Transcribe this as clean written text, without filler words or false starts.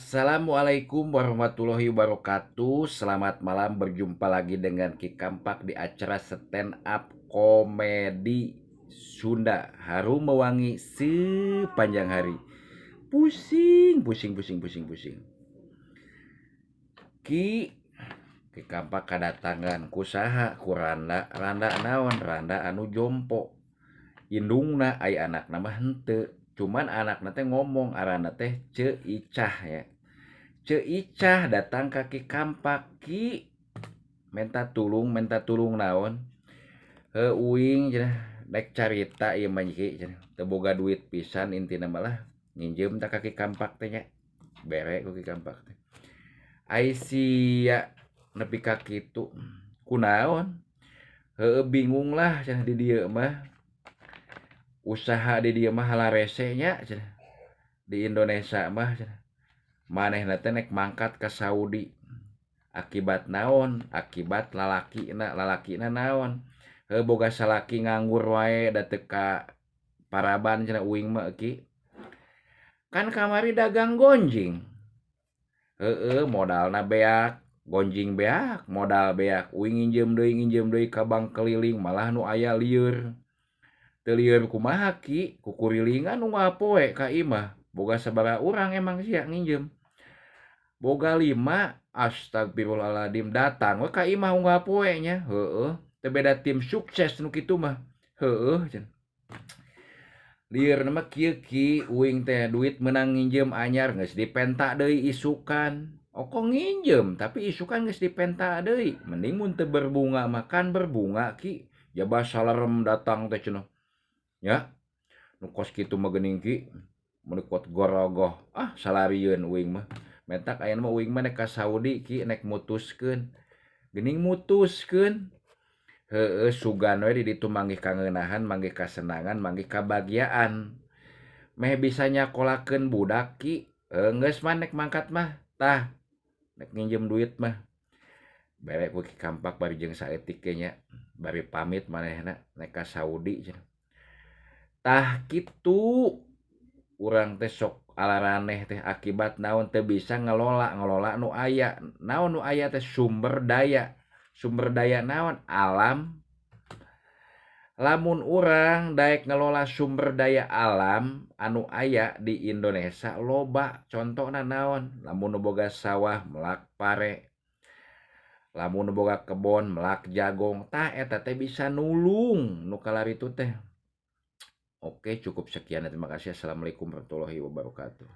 Assalamualaikum warahmatullahi wabarakatuh. Selamat malam, berjumpa lagi dengan Ki Kampak di acara stand up komedi Sunda. Harum mewangi sepanjang hari. Pusing, pusing, pusing, pusing, pusing. Ki Ki Kampak kadatangan ku saha? Ku randa. Randa naon? Randa anu jompo. Indungna ai anakna mah henteu. Cuman anakna teh ngomong, arana teh Ceu Icah ya. Ceu Icah datang ka Ki Kampak, "Ki, minta tulung." Minta tulung naon? "Heuh, uing," cenah, "dek carita ieu mah, Ki," cenah. "Teu boga duit pisan intina malah nginjem tah ka Ki Kampak teh nya." Bere ku Ki Kampak teh. "Ai sia nepi ka kitu kunaon?" "Heueuh, bingung lah," cenah, "di dieu mah usaha di dieu mah halarese nya," cenah, "di Indonesia mah," cenah. "Manehna teh nek mangkat ka Saudi akibat naon? Akibat lalakina." "Lalakina naon?" "Heuh, boga salaki nganggur wae, da teu ka paraban," cenah, "uing mah, Ki." "Kan kamari dagang gonjing." "Heueuh, modalna beak, gonjing beak, modal beak. Uing nginjem deui ka bank keliling, malah nu aya lieur." "Teu lieur kumaha, Ki? Kukurilingan unggal poe ka imah." "Boga sabaraha urang emang sia nginjem?" "Boga 5." "Astagfirullahaladzim, datang we ka imah unggal poe nya." "Heueuh." "Teu beda tim sukses nu kitu mah." "Heueuh," cenah. "Lieurna mah kieu, Ki, uing teh duit meunang nginjem anyar geus dipenta deui isukan. Oko nginjem tapi isukan geus dipenta deui. Mending mun teu berbunga mah." "Kan berbunga, Ki, jaba salerem datang teh," cenah. Ya, nu kos kitu mah geuning, Ki, mun kuat gorogoh. Ah, salarieun uing mah. Mentak ayeuna mah uing mah nek ka Saudi, Ki, nek mutuskeun." "Geuning mutuskeun?" "Heueuh, sugan we di ditu manggih kangeunahan, manggih kasenangan, manggih kabahagiaan. Meh bisa nyakolakeun budak, Ki. Geus mah nek mangkat mah. Tah, nek nginjem duit mah." Bere ku Ki Kampak bari jeung saeutik ge nya, bari pamit manehna nek ka Saudi cenah. Tah kitu, urang teh sok alaraneh teh akibat naon? Teu bisa ngelola, ngelola nu aya. Naon nu aya teh? Sumber daya. Sumber daya naon? Alam. Lamun urang daek ngelola sumber daya alam anu aya di Indonesia loba, contona naon? Lamun nu boga sawah melak pare, lamun nu boga kebon melak jagong, tah eta teh bisa nulung nu kalaritu teh. Oke, cukup sekian, terima kasih. Assalamualaikum warahmatullahi wabarakatuh.